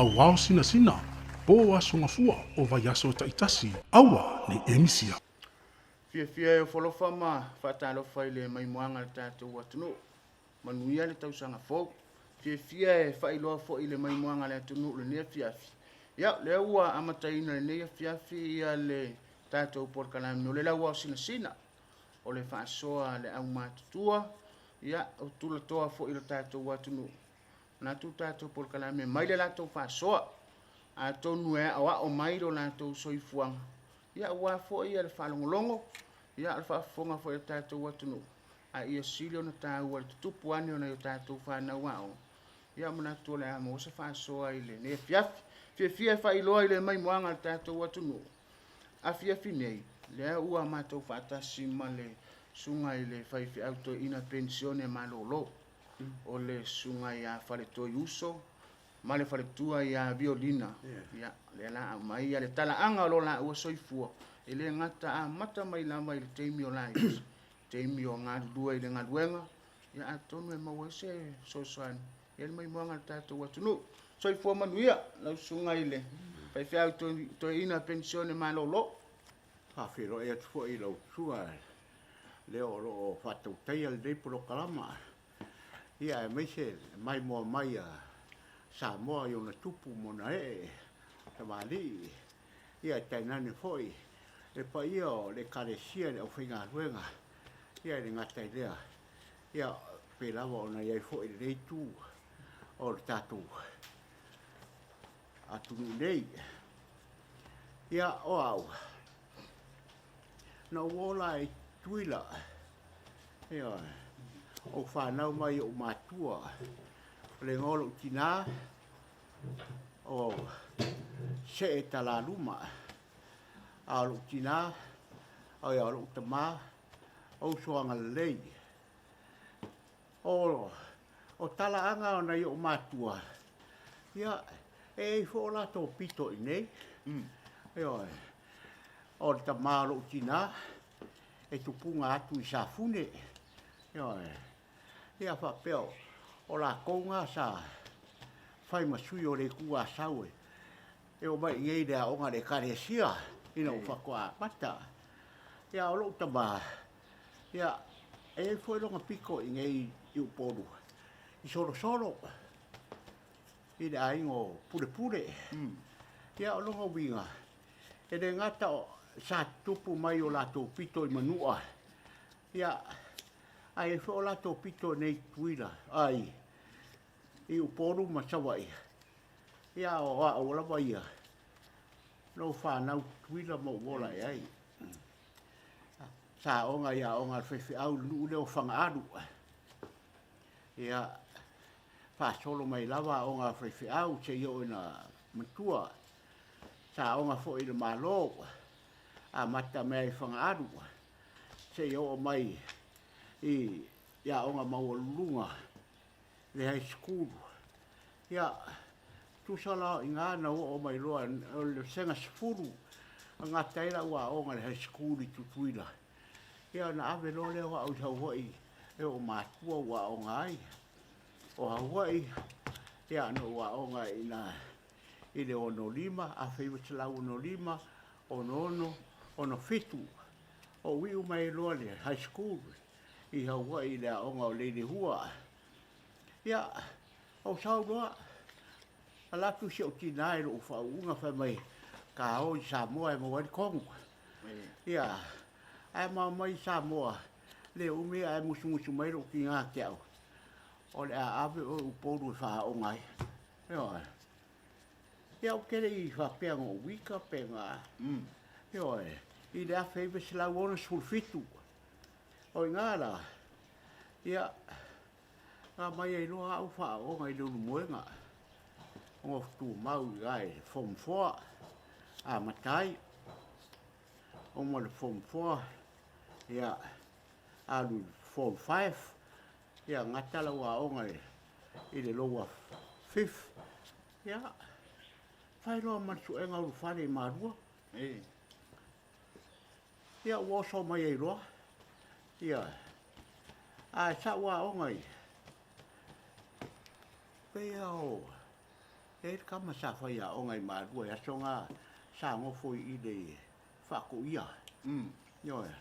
Lauao Sinasina, po Aso Gafua o vaiaso taitasi, aua ne i e misia. Fiafia e ofolofa ma faatalofa i le maimoaga a le tatou atunuu. Manuia le tausaga fou. Fiafia e faailoa foi i le maimoaga a le atunuu i lenei afiafi. Ia, o lea ua amataina i lenei afiafi ia le tatou polokalame o le Lauao Sinasina, o le faasoa a le aumatutua, ia, o tulatoa foi o le tatou atunuu. Manatu le tatou polokalame mai le latou faasoa, atonu e aoao mai lo latou soifuaga, ia aua foi le faalogologo, ia o le faafofoga foi a le tatou atunuu, a ia sili ona taua le tutupu ane o nai o tatou fanau aoga, ia manatu o le a maua se faasoa i lenei afiafi. Fiafia e faailoa i le maimoaga a le tatou atunuu, afiafi nei, lea ua matou faatasi ma le susuga i le faifeau toeaina penisione malolo, o le susuga ia Faletoiuso ma le faletua ia Violina. Ia, lea la aumai le talaaga o lo laua soifua, e le gata amata mai lava i le taimi o laiti, taimi o galulue i le galuega, ia atonu e maua ai se fesoasoani i le maimoaga a le tatou atunuu. Soifua manuia lau susuga i le faifeau toeaina penisione malolo. Faafeiloai atu foi i lau susuga lea o lo o faatautaia lenei polokalama, ia aemaise le maimoa mai a Samoa i ona tupu ma ona ee, tamalii, ia tainane foi le paia o le Ekalesia i le aufaigaluega, ia e le gata i lea, ia pei lava ona i ai foi lenei itu o le tatou atunuu nei. Ia, o au, na ou ola i Tutuila, ioe, ou fanau mai i ou matua, o le igoa o lou tinā, o See Talaluma, a o lou tinā, oi, a o lou tamā, o Usoagalelei. O, o talaaga o nai ou matua, ia, e i ai foi o latou pito i inei. Ioe. O le tamā o lou tinā, e tupuga atu i Safune. Ioe. Ia faapea, o lakou na sa fai ma sui o le Itu Asau e, e oo mai i inei i le aoga a le Ekalesia ina ua faatoa amata. Ia, o lou tamā, ia, e i ai foi lona pito i inei i Upolu, i Solosolo, i le aiga o Pulepule. Ia, o lona uiga, e le gata o, sa tutupu mai o latou pito i Manua, ia, ae i ai foi o latou pito i inei i Tutuila, ai, i Upolu ma Savaii. Ia, o au lava ia, lou fanau Tutuila ma ou ola ae ai. Sa aoga i aoga a le faifeau i le nuu lea o Fagaalu. Ia, faasolo mai lava aoga a le faifeau seia oo ina matua. Sa aoga foi i le Malo, amata mai i Fagaalu seia oo mai i aoga maualuluga le high school. Ia, tusa la o i ina na oo mai loa o le sega 10 na gata ai lau aoga i le high school i Tutuila. Ia ona ave loa lea o au i Hawaii e oo matua ua aoga ai. O Hawaii, ia na ou aoga i ina i le 65, 1965, 66, 67. Ou iu mai loa i le high school i Hawaii i le aoga o Leilehua. Ia, ou sau loa, ala atu si ou tinā i lou faauuga fai mai, ta o i Samoa e maua ai le tonu. Ia, ae ma omai i Samoa, le umi ae musumusu mai lou tinā te au, o le a ave oe i Upolu e faaaoga ai. Ioe. Ia, ou te le i faapea na ou ita pe na... Ioe, i le 1967. O i ina la, ia, na aumai ai loa au faaooga i Leulumoega, ona tumau i ina i le Form 4, amata ai. Uma le Form 4, ia, alu i le Form 5, ia, gata lau aoga i le Lower Fifth, ia, fai loa ma le suega ulufale i Malua. Ia ua oso mai ai loa. Ia, ae sa ou aoga i, pei lava o E i ai le tama sa faiaoga i Malua i aso na sa nofo i i le faatoia. Ioe.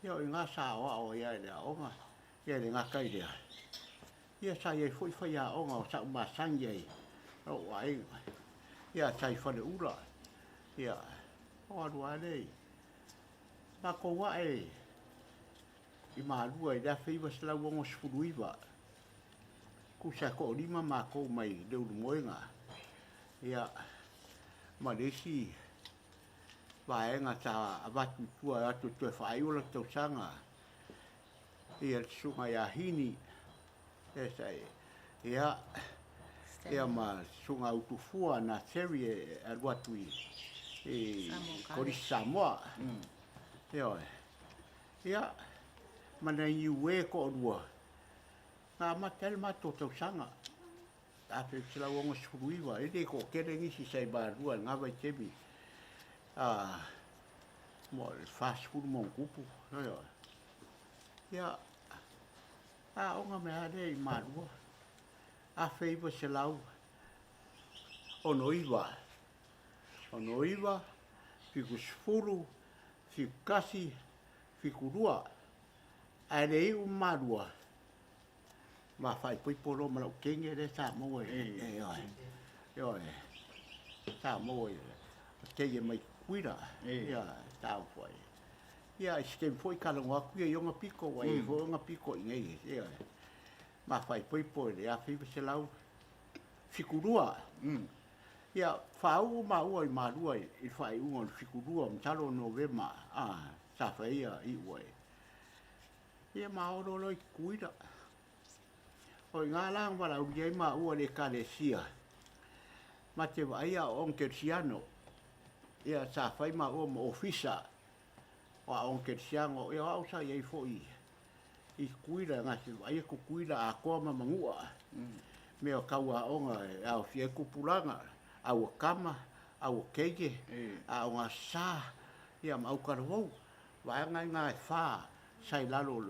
Ia o i ina sa aoao ai lava i le aoga, ia e le gata i lea, ia sa i ai foi faiaoga o sa'u masani ai lou aiga, ia sa i Faleula, ia o alu lava lea i matou ae i Malua i le 1969, tusa e toalima matou mai Leulumoega, ia ma le isi vaega sa avatu i tua e o atu e toe faaiu o latou tausaga, ia le susuga ia Hini, ia, ia ma le susuga Utufua na Terry e alu atu i Kolisi Samoa. Ioe. Ia, ma nai Niue toalua, na amata ai le matou tausaga, 1969, e le toatele nisi sa i Malua i lena vaitaimi, mo le 40 ma ona tupu. Ioe. Ia, aoga mai lava lea i Malua, 1969, 69, 70, 71, 72, ae le iu Malua, ma faaipoipo loa ma lau teine lea sa maua i, ioe, ioe, sa maua i teine mai Tutuila, ia, sa foi. Ia, i se taimi foi talanoa atu ia i ona pito, ua i ai foi ona pito i inei, ioe, ma faaipoipo i le 1972. Ia, faauu maua i Malua i le faaiuga o le 72, masalo o Novema, sa fai ai iu ai. Ia, ma oo loa i Tutuila. O i ina la na valaaulia ai maua i le Ekalesia, ma te vaai aoaoga kerisiano. Ia, sa fai maua ma ofisa o aoga kerisiano. Ia, o au sa i ai foi i Tutuila, na te vaaia Tutuila atoa ma Manua, mea o tau aoga e aofia ai tupulaga, auatama, auateine, aoga sa, ia ma autalavou. Vaega ina e fa sa i lalo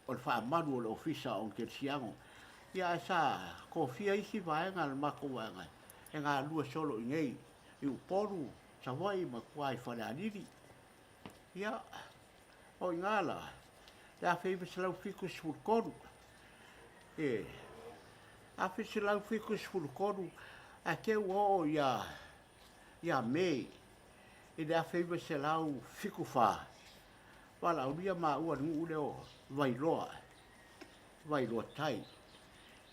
o le faamalu o le Ofisa o Kerisiano. Ia ae sa tofia isi vaega a le matou vaega e galulue solo i inei i Upolu, Savaii ma tua i Falealili. Ia, o i ina la, le 1973, e 1973, ae te ua oo ia, ia Me i le 1974, valaaulia maua i le nuu lea o Vailoa, Vailoa Tai,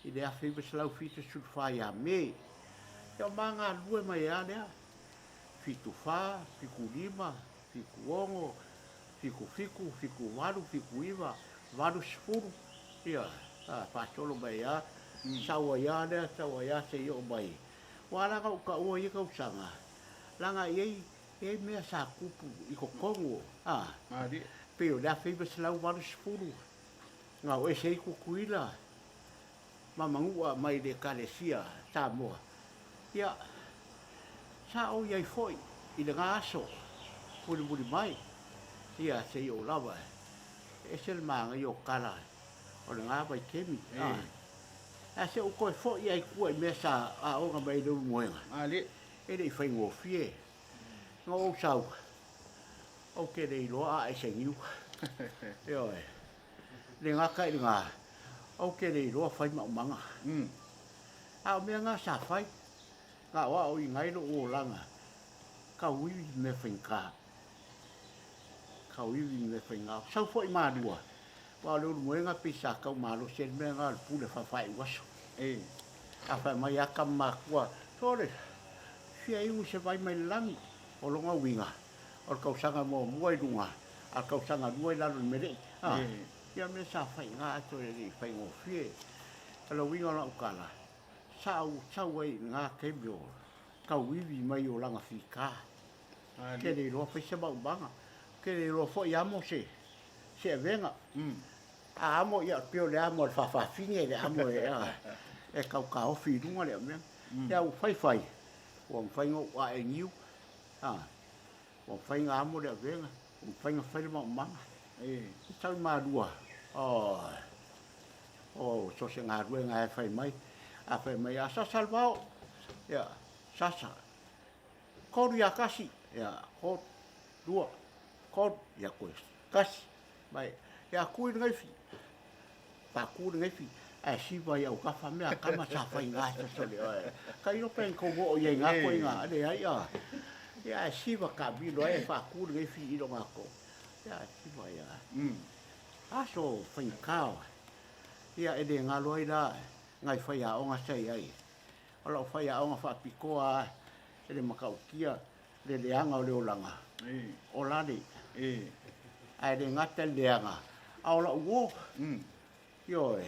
i le 1974 ia Me. Ia o ma galulue mai ai lava lea, 74, 75, 76, 77, 78, 79, 80, ia, faasolo mai ai lava, sau ai lava lea, sau ai lava seia oo mai. Ua ala ona ou taua i ia tausaga, leaga e i ai, e i ai mea sa tupu i totonu, a, pei o le 1980, na o ese ai Tutuila ma Manua mai le Ekalesia Samoa, ia, sa ou i ai foi i lena aso mulimuli mai, ia, seia ou lava, e ese le manaia o tala o lena vaitaimi, a. Ae se i ou toe foi lava i tua i mea sa aoga mai ai i Leulumoega, e le i faigofie. Na ou sau, ou te le iloa a ese niu. Ioe. Le gata i lena, ou te le iloa fai maumaga. A o mea na sa fai, na o aoina ai lou olaga, tauivi i mea faigata. Tauivi i mea faigata. Sau foi Malua, aua o Leulumoega pei sa tau malosi ai le mea lena o le pule faafaaiu aso. A fai mai lava tama matua, Sole, fia iu i se vai mai le lagi. O lona uiga, o le tausaga muamua i luga, a o le tausaga lua i lalo i le melei. A, ia mea sa faiga atu e le i faigofie. O le uiga o lau tala, sa ou sau ai i lena taimi o tauivi mai olaga fita. Ou te le iloa fai se maumaga, ou te le iloa foi amo se se avega. A amo, ia, pei o le amo a le faafafine, le amo e, e tau taofi i luga le avega. Ia ua fai fai, ua mafai ona ou ae niu, a, ua mafai ona amo le avega, ua mafai ona fai le maumaga. E sau i Malua, oh, oh, so o se galuega e fai mai. A fai mai, a sasa le vao, ia, sasa. Kolu ia kasi, ia, kolu, lua, kolu, ia koe, kasi. Mai, ia kui le gaifi, pākū le gaifi, ae siva i aukafa mea kama sa fai ngā sasole. Ka ilo pe kou o i ai ngā koe ngā, le ai a. Ia ae siva ka milo ai e whākū le gaifi i lo ngā ko. Ia siva ia. Aso whaikao. Ia e le ngalo ai la ngai faiaoga sa i ai. O lau faiaoga faapitoa lava e le matautia le leaga o le olaga o lale. Ae le gata i le leaga, a o lau uo, ioe,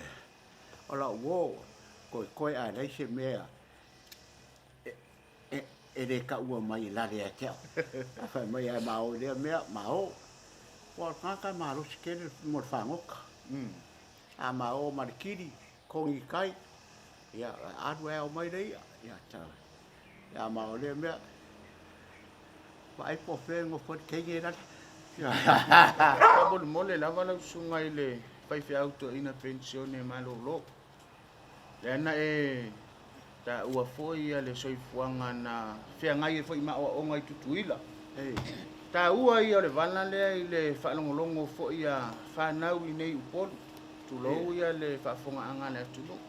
o lau uo, koekoe ae leai se mea e le taua mai e lale ia te au. A fai mai ae ma o i lea mea, ma o. Ua o le tagata e malosi tele mo le fagota. A ma o ma le kili, kogi kai, ia, alu e ao mai le ia, ia, ta, ia ma o lea mea, vaai po o fea e nofo ai le teine e lale. Faamolemole lava lau susuga i le faifeau toeaina penisione malolo. Lea na e taua foi le soifuaga na feagai ai foi ma aoaoga i Tutuila. Taua ia o le vala lea i le faalogologo foi a fanau i nei Upolu, tulou ia le faafofogaaga a le atunuu.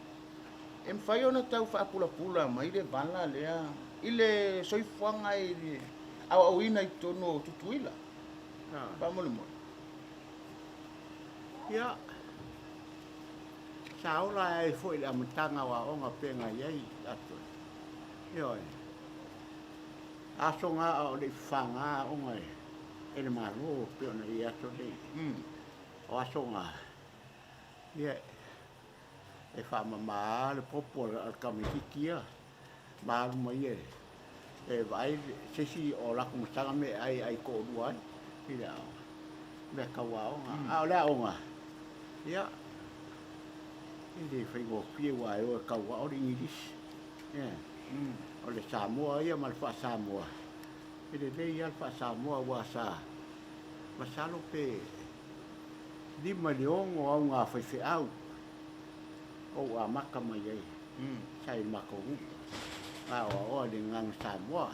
E mafai ona tau faapulapula mai le vala lea i le soifuaga i le aoaoina i totonu o Tutuila. Faamolemole. Ia, Sa ola ai foi i le amataga o aoga pe na i ai atu. Ioe. Aso na a o le i fafaga aoga e le Malo pe ona i aso nei. O aso na, ia, e faamama le popo a le tamaititi ia, ma alu mai e, e vaai se isi o latou masaga me e ai e ai toalua ai i le aoga, mea tau aoga. A o le aoga, Ia, e le faigofie aua e o e tauao le Igilisi. Ia, o le Samoa ia ma le faa-Samoa, e lelei lava le faa-Samoa aua sa masalo pe 5 i le 6 auga faifeau ou amata mai ai sa i le matou nuu, na aoaoa i le gagana Samoa.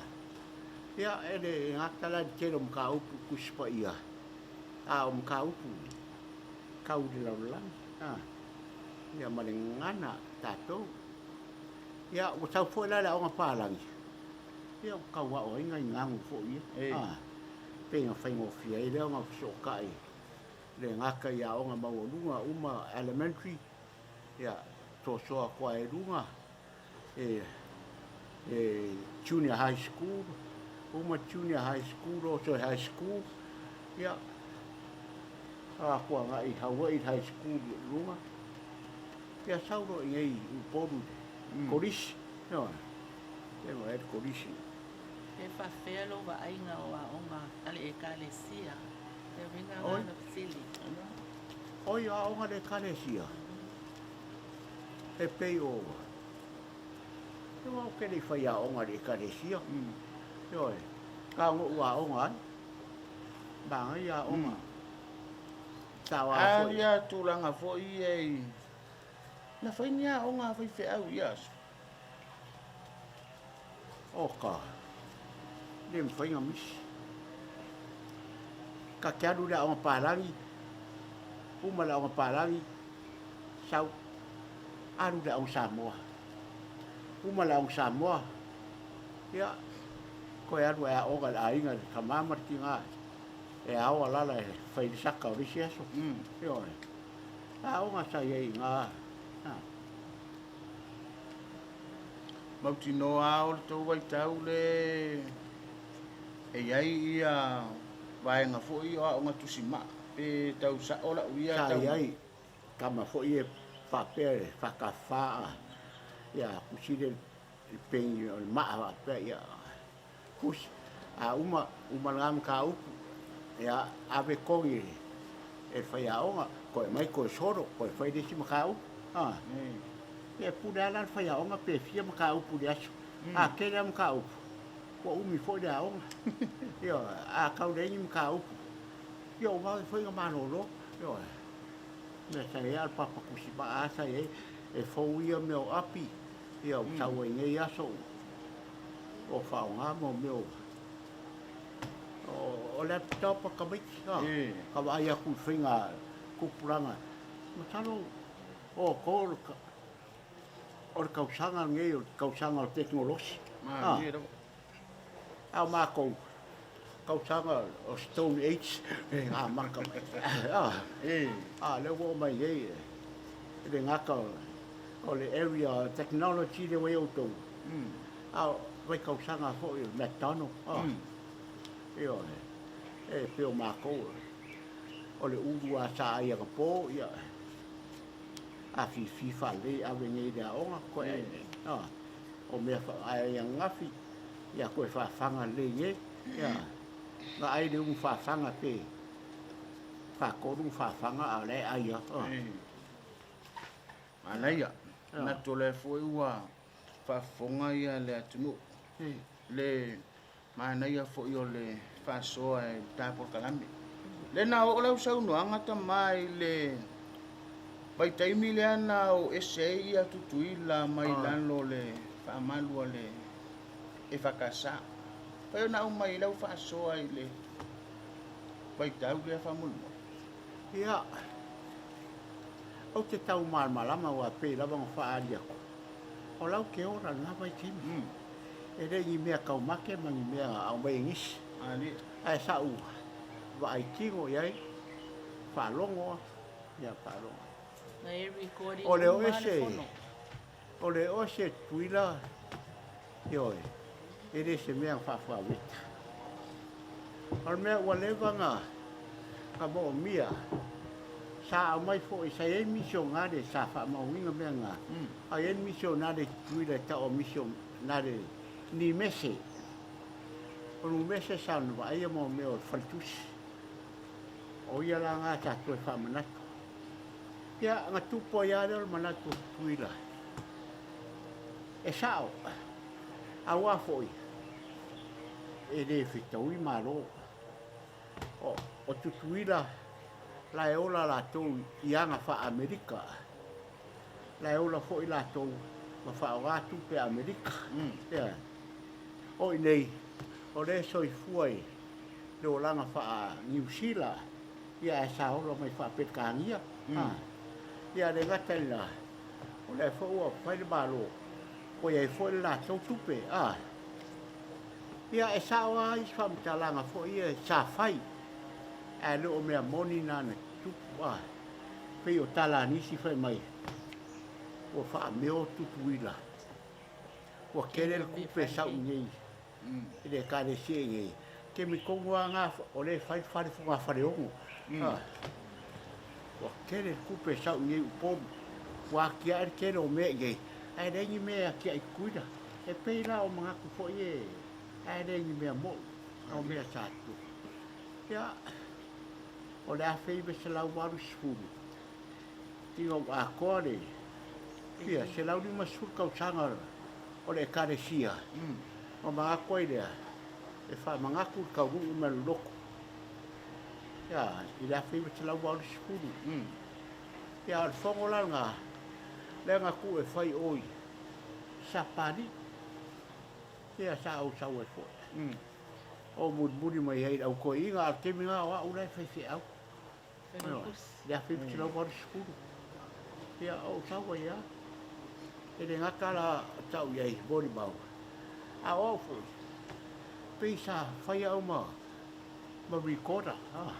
Ia, e le gata la i le tele o mataupu i Tusi Paia, a o mataupu tau i le lalolagi, a, ia ma le gagana tatou. Ia, ua sau foi la le aoga palagi, ia ua tau ao ai nai gagu foi ia, a, pei na faigofie ai lea ona fesootai le gata i aoga maualuga uma elementary, ia, soasoa atu lava i luga, e, e junior high school, uma junior high school, oso i high school, ia, a atu agai i Hawaii high school i luga, ia sau loa i nei i Upolu i kolisi, ioe, e vaai le kolisi. E faafefea lou vaaiga o aoga a le Ekalesia? E uiga la na fesili. Oi, o aoga a le Ekalesia, e pei o aua ou te le i fai aoga i le Ekalesia. Ioe, na ona ou aoga ai. Manaia aoga. Sa o a foi. Ia tulaga foi ia i na fai ni aoga a faifeau i ia aso. Oka, le mafai ona misi. Ta te alu i le aoga palagi, uma le aoga palagi, sau, alu i le aoga Samoa. Uma le aoga Samoa, ia, toe alu e aoga i le aiga i le tama ma le tina e ao alala e fai le saka o le isi aso. Ioe. Aoga sa i ai i ina. Mautinoa o le tou vaitau le e i ai ia vaega foi o aoga tusimaa pe tau sao lau ia Sa i ai tama foi e faapea e faatafa ia tusi le peni o le maa faapea ia tusi a uma uma lena mataupu ia ave togi e le faiaoga toe aumai toe solo toe fai le isi mataupu a ia e pule lava la le faiaoga pe fia mataupu i le aso a tele lava mataupu ua umi foi le aoga ioe a tau leai ni mataupu ia ua vave foi ona malolo ioe mea sa i ai a o le papa tusi maa lava sa i ai e fou ia mea o api. Ia ua sau ai nei aso ua faaaoga mo mea o o laptop a tamaiti a ka vaai atu i faiga tupulaga. Masalo o outou o le tausaga lenei o le tausaga o le tekonolosi a, a o matou tausaga o Stone Age e amata mai a, a lea ua oo mai nei e le gata o le area technology lea ua i ai outou, a o vaitausaga foi o le McDonald a, ioe, e pei o matou o le ulu lava sa ai anapo, ia, afifi faalelei ave nei i le aoga, toe ai nei, a, o mea ae ananafi, ia toe faafaga lelei nei, ia, na ai le umu faafaga pe faatolu ona faafaga a o la e ai lava. Manaia. Manatu o lea foi ua faafofoga ia le atunuu le manaia foi o le faasoa i le ta polokalame. Lea na oo lau saunoaga tama i le vaitaimi lea na o ese ai ia Tutuila mai lalo o le faamalu a le EFKS. Fai ona aumai lau faasoa i le vaitau lea faamolemole. Ia, ou te tau malamalama aua e pei lava ona faaali atu, o lau te ola i lena vaitaimi. E le ni mea taumate ma ni mea aumai e nisi, ae sa ou vaai tino i ai, faalogo ia faalogo. O le o ese, o le o ese Tutuila, ioe, e le se mea na faafuaveta. O le mea ua leva na na moomia, sa aumai foi, sa i ai misionare sa faamauina mea na, a i ai le misionare i Tutuila e tau o misionare Nimese. O Numese sa ona vaaia mo mea o le faletusi. O ia la na sa toe faamanatu. Ia, na tupu ai lava lea o le manatu o Tutuila. E sao, aua foi e le fetaui Malo. O, o Tutuila la e ola latou i aga faa-Amerika. La e ola foi latou ma faaaoga tupe a Amerika. Ea. O i nei, o lea e soifua i le olaga faa-Niu Sila, ia ae sa ola mai faa-Peretania. Ia le gata i lena, o lea foi ua fai le Malo, ua i ai foi le latou tupe. Ia, e sao lava isi faamatalaga foi ia sa fai, ae le o mea moni na na tutupu. Pei o tala a nisi fai mai, ua faameo Tutuila, ua tele le tupe e sau i inei i le Ekalesia i inei. Taimi tonu lava na o lea e fai le fale fogafaleono. Ua tele le tupe e sau i inei i Upolu, ua atiae le tele o mea i inei, ae leai ni mea e atiae i Tutuila. E pei la o manatu foi ia ae leai ni mea moni, o mea sa tutupu. Ia, o le 1980, ina ua atoa le fia 150 tausaga o le Ekalesia, ona manatu ai lea e faamanatu le taunuu mai o le lotu ia, i le 1980. Ia, o le fono la lena, lea na tuu e fai o i Sapalii, ia sa ou sau ai foi. O mulimuli mai ai i le au toeaina, a o le taimi lena o au la e faifeau. Le 1980. Ia, o ou sau ai lava. E le gata la tau i ai molimau, a o au foi, pei sa fai au ma, ma recorder. Ah.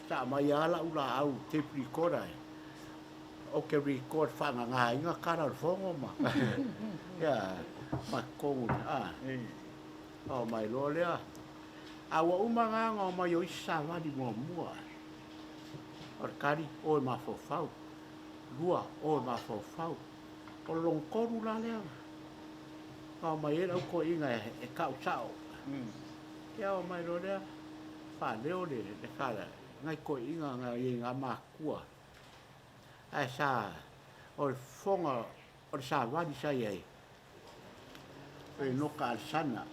Sa aumai lava lau laau tape recorder e ou te record faagagaina tala o le fono ma, ia, ma totonu, ah. Oo mai loa lea. A ua uma na ona omai o isi savali muamua. O le tali, o e mafaufau. Lua, o e mafaufau. O le lona tolu la lea na omai ai le au toeaina e tau sao. Ia omai loa lea faaleo le le nai toeaina na i ai na matua. Ae sa o le fofoga o le savali sa i ai, Enoka Alesana.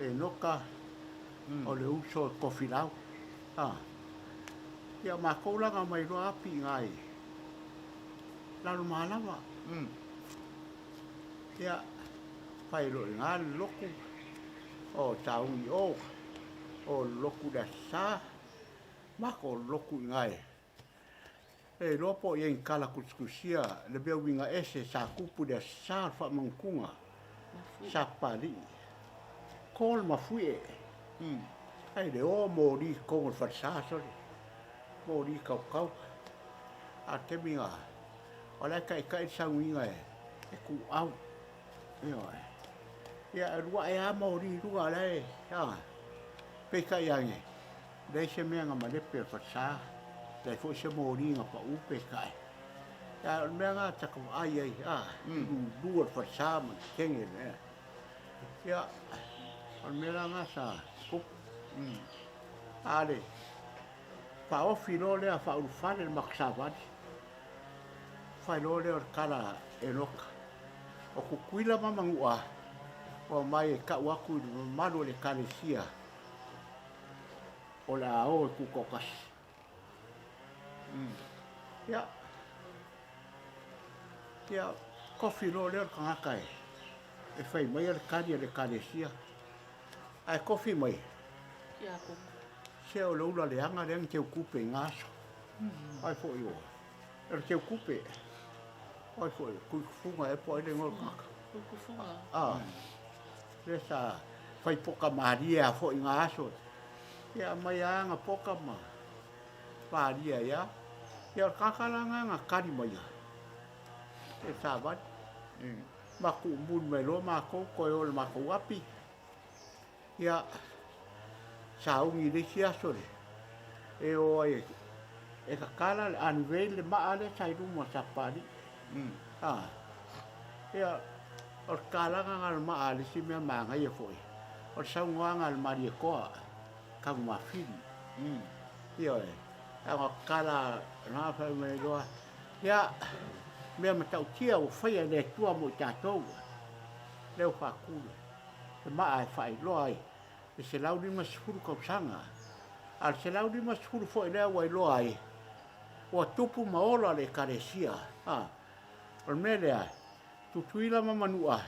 Enoka o le uso o Tofilau. A. Ia matou la na omai loa api i ina i Lalomalava. Ia, fai loa i ina le lotu, o tauni i o, o le lotu i le Aso Sa, matou lotu i ina e le iloa po o i ai ni tala tusitusia le mea uiga ese sa tupu i le Aso Sa o le faamanutuga sa Papalii. Ko le mafuie, ae le o moli i totonu o le falesa sole, moli tautau. A o le taimi na, o la e taitai le sauniga e tuuau. Ioe. Ia, e alu ae lava moli i luga o la e, a, peitai ane, leai se mea na malepe o le falesa, leai foi se moli na pau peitai. Ae o le mea lena ta te vaai ai, a, lulu o le falesa ma le kege le. Ia, o le mea la lena sa tupu. A le faaofi loa lea faaulufale le matou savali, fai loa lea o le tala a Enoka, O Tutuila ma Manua ua omai e tau atu i le mamalu o le Ekalesia o le a o e tutoatasi. Ia, ia, kofi loa lea o le tagata e, e fai maia le tali a le Ekalesia. Ae kofi mai, se o le ula leaga lea na teutupe i na aso. Ai foi o, o le teutupe. Ai foi, Tuikufuga ea po o ai le igoa o le tagata. Tuikufuga. Ah, lea sa fai poka malie lava foi i na aso. Ia aumai lava ana poka ma malie ai lava. Ia o le tagata la lena na tali maia e savali. Ma tuumuli mai loa matou toe o i le matou api. Ia, sauni i le isi aso le, e o ai e tatala le unveil le maa lea sa i luma o Sapapalii. Ah, ia, o le tatalaga lena o le maa a le isi mea manaia foi, o le saunoaga a le Malietoa, Tanumafili. Ioe, a na tatala na fai mai loa, ia, mea matautia ua faia e le Atua mo i tatou, lea ua faatu le maa e faailoa ai le 150 tausaga. A o le 150 foi lea ua iloa ai, ua tupu ma ola le Ekalesia. A, o le mea lea, Tutuila ma Manua,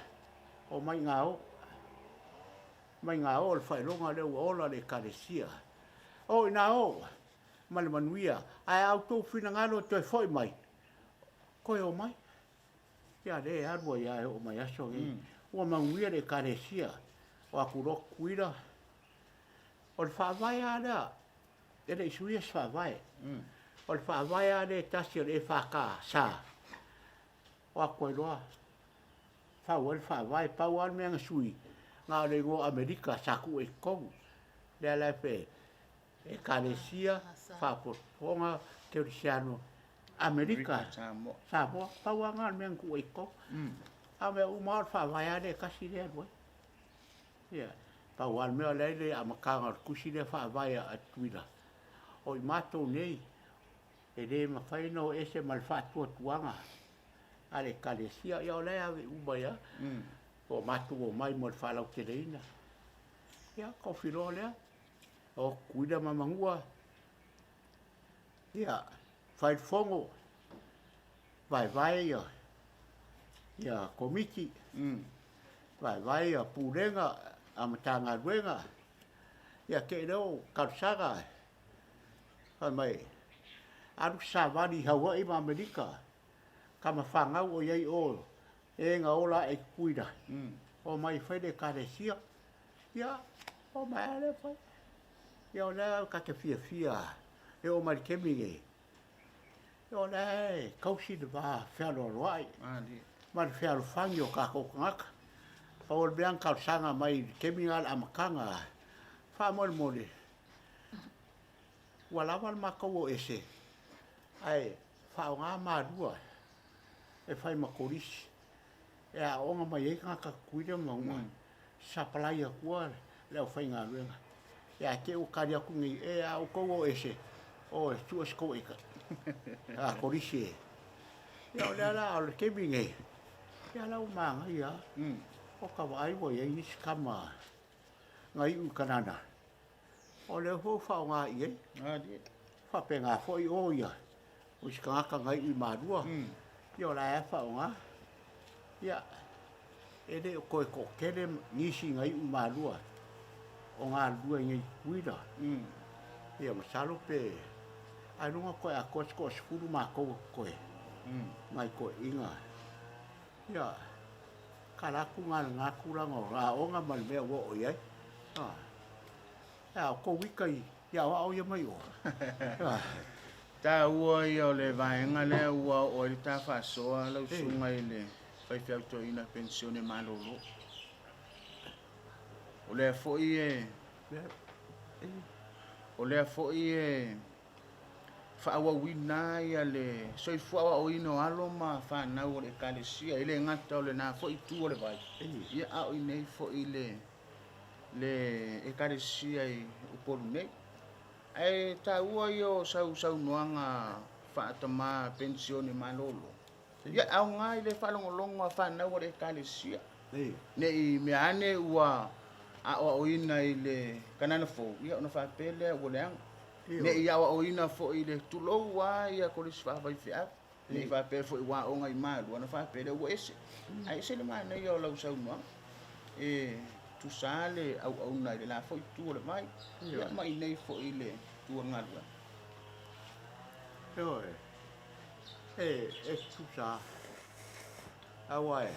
omai ina o. Omai ina o le faailoga lea ua ola le Ekalesia. O ina o ma le manuia, ae a outou finagalo e toe foi mai, toe omai. Ia lea e alu ai lava e oo mai aso nei. Ua manuia le Ekalesia o atu loa Tutuila. O le faavae lava lea, e le i suia se faavae. O le faavae lava lea e tasi o le EFKS, o atu ai loa fau ai le faavae. Pau lava le mea na sui, na o le igoa Amerika sa tuu ai i totonu. Lea la e Ekalesia, Faapotopotoga Kerisiano Amerika, Samoa. Pau lava lena o le mea na tuu ai i totonu. A o mea uma lava o le faavae lava lea e tasi lea e alu ai. Ia, pau lava le mea o lea e i le amataga o le tusi lea faavae a Tutuila, o i matou nei e le mafai ona o ese ma le faatuatuaga a le Ekalesia. Ia o la e ave uma ai lava, po o matou omai mo le faalauteleina. Ia, tofi loa lea. O Tutuila ma Manua, ia, fai le fono, vaevae ia, ia komiti, vaevae ia pulega a Matagaluega, ia te i lea o talosaga, fai mai, alu se savali i Hawaii ma Amerika, tama fanau o i ai o, e na ola ae i Tutuila, omai e fai le Ekalesia. Ia, o mai lava lea fai. Ia o lea ta te fiafia e oo mai i le taimi lenei, ia o lea e tausi le va fealoaloai ma le fealofani o tatou tagata. Pau o le mea na talosaga mai i le taimi lena i le amataga, faamolemole, ua lava le matou o ese, ae faaaoga malua e fai ma kolisi e aooga mai ai tagata Tutuila ma Manua, sapalai atua le aufaigaluega. Ia te i ua tali atu nei, e a outou o ese, o e sue se tou eka, a kolisi e. Ia o lea la, o le taimi nei, ia la ua manaia lava. O ka vaai ua i ai nisi tama na iu i Kanana, o lea foi ua faaaoga i ai. Faapena foi o ia, o isi tagata na iu i Malua, ia o la e faaaoga. Ia, E le o toe toatele nisi na iu malua o galulue i nei Tutuila. Ia masalo pe ailoga toe atoa se toasefulu matou o totoe nai toeaiina. Ia tala atu na lena tulaga o aoga ma le mea ua oo i ai. Ia o tou ita i aoao ia mai o. Taua ia o le vaega lea ua oo ai le ta faasoa lau susuga i le faifeau toeaina penisione malolo. O lea foi e o lea foi e faaauauina ia le soifua aoaoina o alo ma fanau o le Ekalesia, e le gata o lena foi itu o le vai, ia a o i inei foi i le le Ekalesia i Upolu nei. Ae taua ia o sau saunoaga faa-tama penisione malolo. Ia aoga i le faalogologo a fanau a le Ekalesia. Ne i mea ane ua aoaoina i le Kanana Fou, ia ona faapea lea ua leaga. Ne i aoaoina foi i le tulou lava ia kolisi faafaifeau. Ne i faapea foi ua aoga i Malua ona faapea lea ua ese. Ae ese le manaia o lau saunoaga. E tusa le auauna i le la foi itu o le vai, ia ma i inei foi i le itu o le galuega. Ioe, e tusa aua e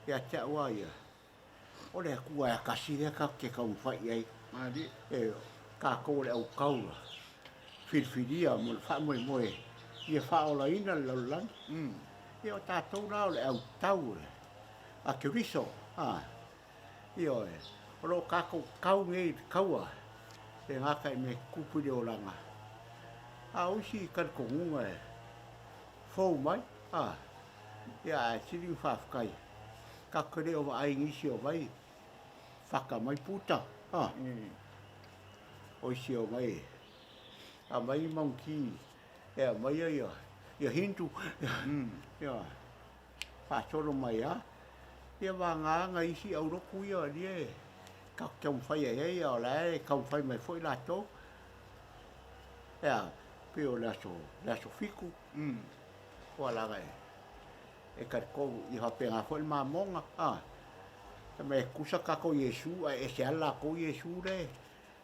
ia te au lava ia, o le Atua e tasi lea tatou te taumafai i ai. Malie. E tatou o le autaula filifilia mo le faamoemoe ia faaolaina le lalolagi. Ia o tatou la o le autau a Keriso. Ioe, o lo o tatou tau nei i le taua e gata i mea tutupu i le olaga, a o isi talitonuga e fou mai, a, ia ae sili ona faafetai, tatou te le o vaai i nisi o mai fata mai puta, a, o isi o mai aumai maunti e aumaia ia, ia Hindu, ia, faasolo mai lava. Ia vagana nai isi aulotu ia lia e tatou te taumafai ai, a o la e taumafai mai foi latou. Ea, pei o le aso, le aso Fitu, ua laga e, e talitonu ia faapena foi le mamoga, a. Fai mai e tutusa tatou Iesu ae ese lava le latou Iesu lea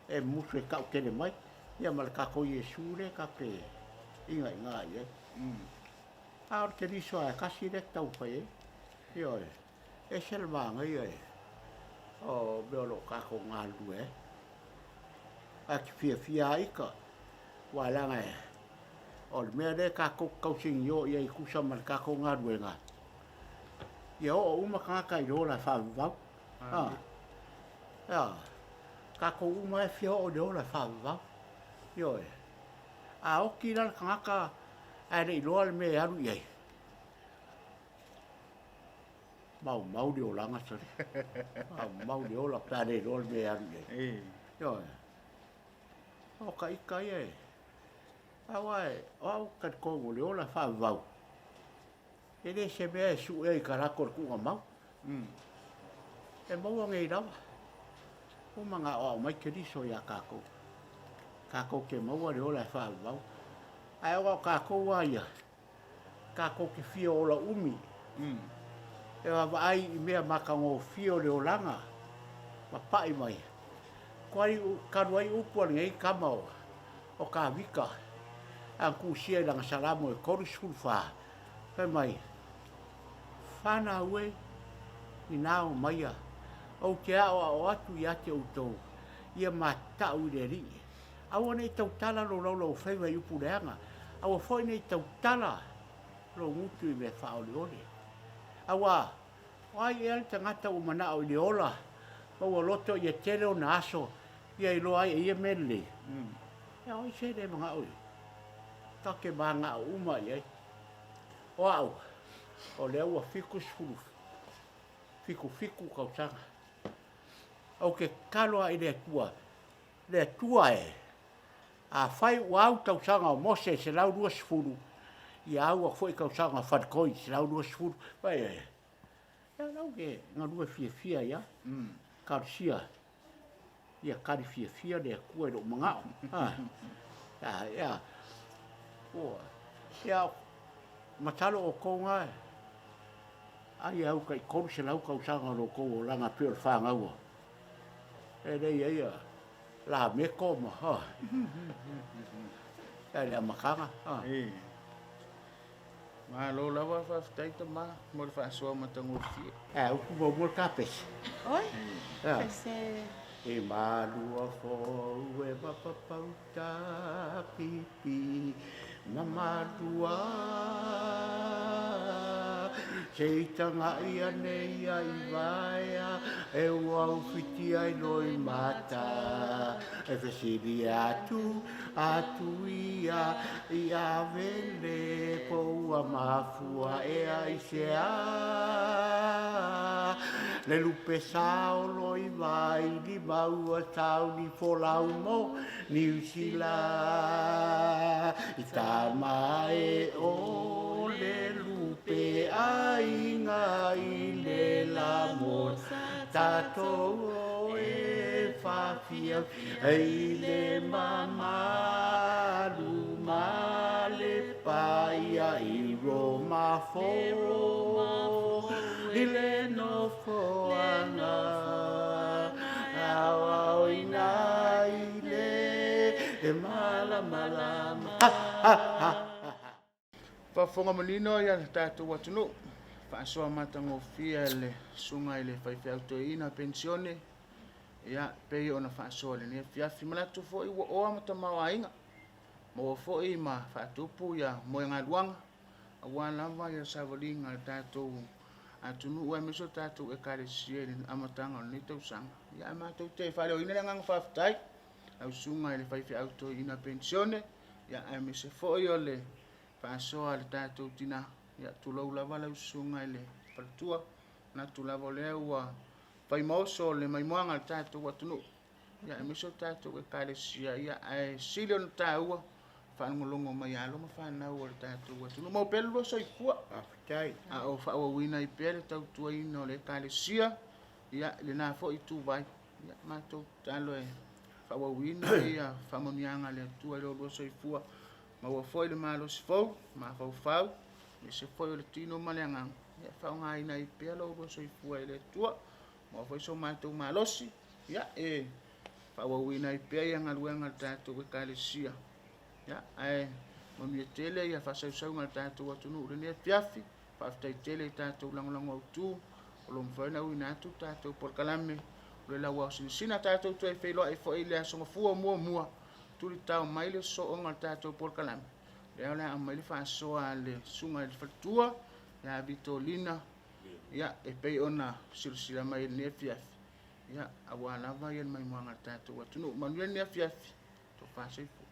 e musu e tautele mai, ia ma le tatou Iesu lea tatou te iga'iga i ai. A o le Keriso lava e tasi lea e tatau ona fai ai. Ioe, ese le manaia e o mea o lo o tatou galulue ai. Ae ou te fiafia lava ita, aua leaga e, o le mea lea tatou te tausinio i ai e tusa ma le tatou galuega, ia oo uma tagata i le ola e faavavau. A, a, tatou uma e fia oo i le ola e faavavau. Ioe. A oti la le tagata ae le i iloa le mea e alu i ai, maumau le olaga sole. Maumau le ola pe a le iloa le mea e alu i ai. Ioe. O ka ika ia e, aua e, o au talitonu o le ola e faavavau, e le se mea e sue ai i talaatu o le tuugamau. E maua nei lava. Ua manao mai Keriso iā tatou, tatou te maua le ola e faavavau. Ae ona o tatou lava ia, tatou te fia ola umi, e vaavaai i mea matagofie o le olaga ma pa'i mai. Tuai talu ai upu a lenei tama o Tavita, a na tusia i lana Salamo e 34, fai mai, Fanau e, inā omaia, ou te aʻoaʻo atu iā te outou, ia mataʻu i le Alii. Aua ne i tautala lou laulauafaiva i upu leaga, aua foi ne i tautala lou gutu i mea faaoleole. Auā, o ai ea le tagata ua manaʻo i le ola ma ua loto ia tele ona aso ia iloa ai e ia mea lelei? Ea, o ai se le manaʻo i ai? Tatou te manao uma i ai. O au, o lea ua 77 tausaga. Ou te tatalo lava i le Atua, le Atua e, afai ua au tausaga o Mose e 120, ia au aku foi tausaga o Faletoi 120. Vai e, ia lau ke galue fiafia ai lava. Talosia, ia tali fiafia le Atua i lou manao. Ia, ua, ia, masalo outou na, Ai au tai 300 tausaga o lo outou olaga pei o le fanau a e le i ai a Lameko ma ha. E le amataga ha. E. Malo lava faafetai tama mo le faasoa matagofie. E upu muamua le ta pese. Oi, pese. E malua fou e mapapauta pipi ma malua Se i taga'i ane ia i vaea e ua ufiti ai loi mata E fesili atu atu ia i Avele po ua mafua ea i se a Le lupe saolo i Vailima ua sauni folau mo Niu Sila I tama e o le lupe aiga i le la mo tatou e faafia i le mamalu ma le paia i Roma fou i le nofoaga aoaoina i le malamalama. Ha, ha, ha, ha. Faafofoga manino ia le tatou atunuu, faasoa matagofie a le susuga i le faifeau toeaina penisione, ia pei ona faasoa i lenei afiafi. Manatu foi ua oa ma tamaoaiga, maua foi ma faatupu ia moegaluaga, aua lava ia savaliga a le tatou atunuu aemaise o tatou Ekalesia i le amataga o lenei tausaga. Ia ae matou te faaleoina le agaga faafetai lau susuga i le faifeau toeaina penisione, ia aemaise foi o le faasoa a le tatou tina. Ia tulou lava lau susuga i le faletua, manatu lava o lea ua fai ma oso le maimoaga a le tatou atunuu, ia aemaise o tatou Ekalesia, ia ae sili ona taua faalogologo mai a alo ma fanau o le tatou atunuu. Maua pea le lua soifua. Faafetai. A o faaauauina ai pea le tautuaina o le Ekalesia, ia i lena foi ituvai. Ia matou tatalo e faaauauina ia faamanuiaga a le Atua i lo oulua soifua. Maua foi le malosi fou, mafaufau, aemaise foi o le tino ma le agaga, ia e faaaogaina ai pea lo oulua soifua e le Atua. Maua foi so matou malosi, ia e faaauauina ai pea ia galuega a le tatou Ekalesia. Ia, ae manuia tele ia faasausauga a le tatou atunuu i lenei afiafi. Faafetai tele i tatou lagolago autu o lo o mafai ona auina atu le tatou polokalame o le Lauao Sinasina. Tatou toe feiloai foi i le Aso Gafua muamua, tulitao mai le sooga o le tatou polokalame. Lea o le a aumai le faasoa a le susuga i le faletua ia Vitolina, ia, e pei ona silasila mai i lenei afiafi, ia, aua lava ia le maimoaga a le tatou atunuu. Manuia lenei afiafi. Tofa soifua.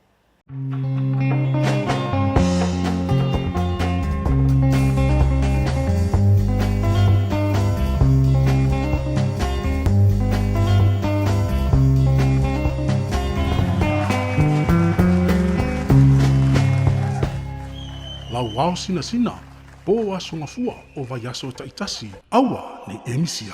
Lauao sinasina, po aso gafua o vaiaso taitasi, aua ne i emisia.